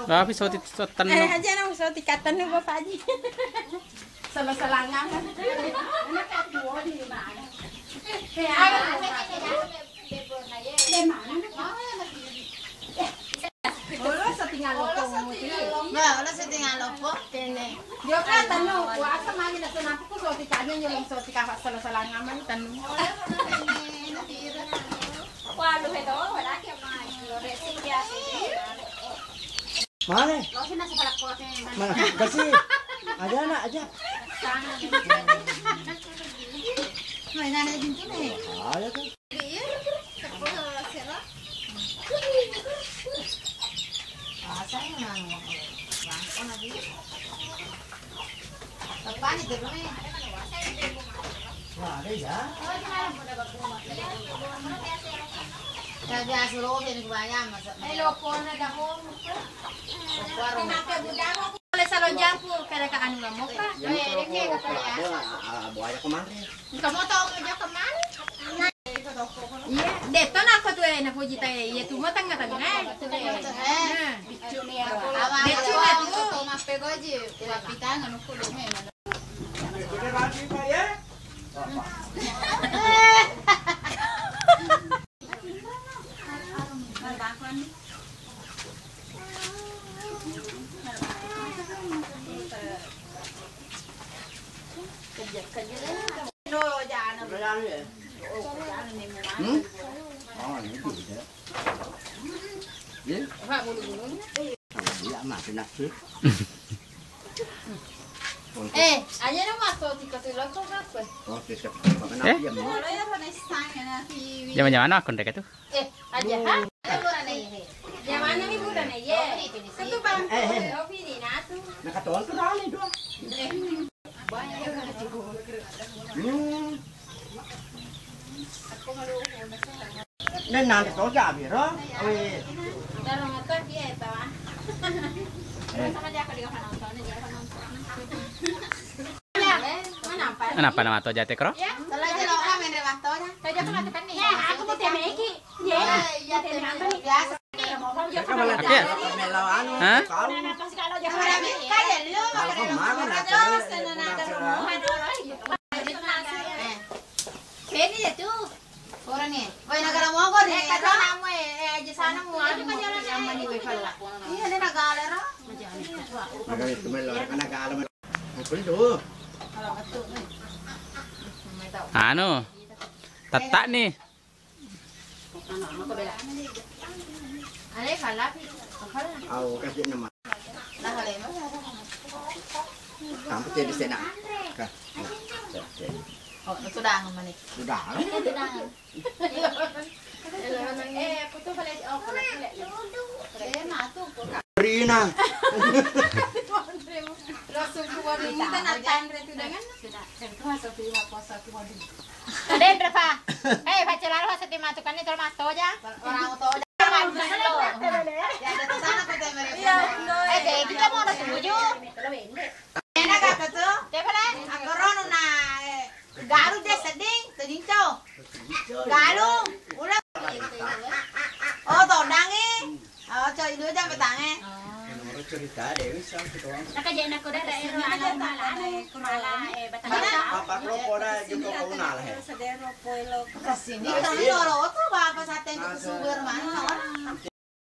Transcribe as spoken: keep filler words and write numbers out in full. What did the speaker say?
Tapi soti sotanno. Eh, aja na soti katanno Bapak Haji. Sela-selangan. Ulo settinga loppo muti. Nah, ulo settinga loppo. Kene. Yo kan tanu, kuasa magi na senapu ku soti kaja nyolong soti kafa sela-selangan magi tanu. Walu heto, wala ke mai. Lo resi biasa. Mane? Lo sih nasi palak kuat ni. Mana? Kasih. Aja nak aja. Mainan aja pintu nih. Aja tuh. Pole salon jampu, kada ka anu lamokka. Engka moto ko jokka mani. Iya, de to nako tu e, napoji tae. Iya tu mo tengnga-tengnga e. Nah. De tu na tu. Hmm? Oh, ini juga. Ya? Iya, mati nasi. Eh, aja na masuk di kotu loko apa? Oh, di kotu loko. Eh? Iya, mau. Zaman-zaman aku ndek itu. Eh, aja, ha? Jamanna mi burane, ye. Tentu, Bang. Eh, eh. Kopi di natu. Nakatolong tu rame dua. Hmm. Neng nanti to jabi ro. Wih. Darang apa dia itu, ah? Eh. Sama dia, aku dia penonton, dia penonton. Kenapa nama to jate kro? Ya, kalau aja lo kan main rumah to dah. Tadi aku mati kan nih. Ya, aku mau temeki. Iya, iya, biasa. Hah? Ini ya tuh. Orang nih. Woi, negara mogor nih. Eh, kata namu, eh, aja sana mau anu, mau jalan sama di wifi lah. Iya, ini negara, ro. Negara itu melo, negara. Apa itu? Anu, tetak nih. Au, kasih nama. Sampai jadi sena. Kah. Oh, sudah, Mama nih. Sudah. Eh, aku tuh balik, oh, balik, balik. Rina. Langsung keluar ini kan, Tanre tuh dengan. Sudah, dan tuh masuk di rumah puasa tuh, waduh. Denre fa. Eh, facce lalo fa setti matukanni tolo mattoja. Orang toja. Iya, no. Eh, de, kita mau ada tuju. Enak apa tuh? Coba lah. Aku rono na, eh, garu de sedding, tujinco. Garu, ulang. Oh, tondangi. Oh, coy, dulu jam petang, eh. Nomor cerita Dewi sampai doang. Nakajenna ko daerah ero alam mala, eh, kumala, eh, batang. Apa kropo da juga kau nala, eh. Kesini kami loro oto bapak saten ke sugar mana orang.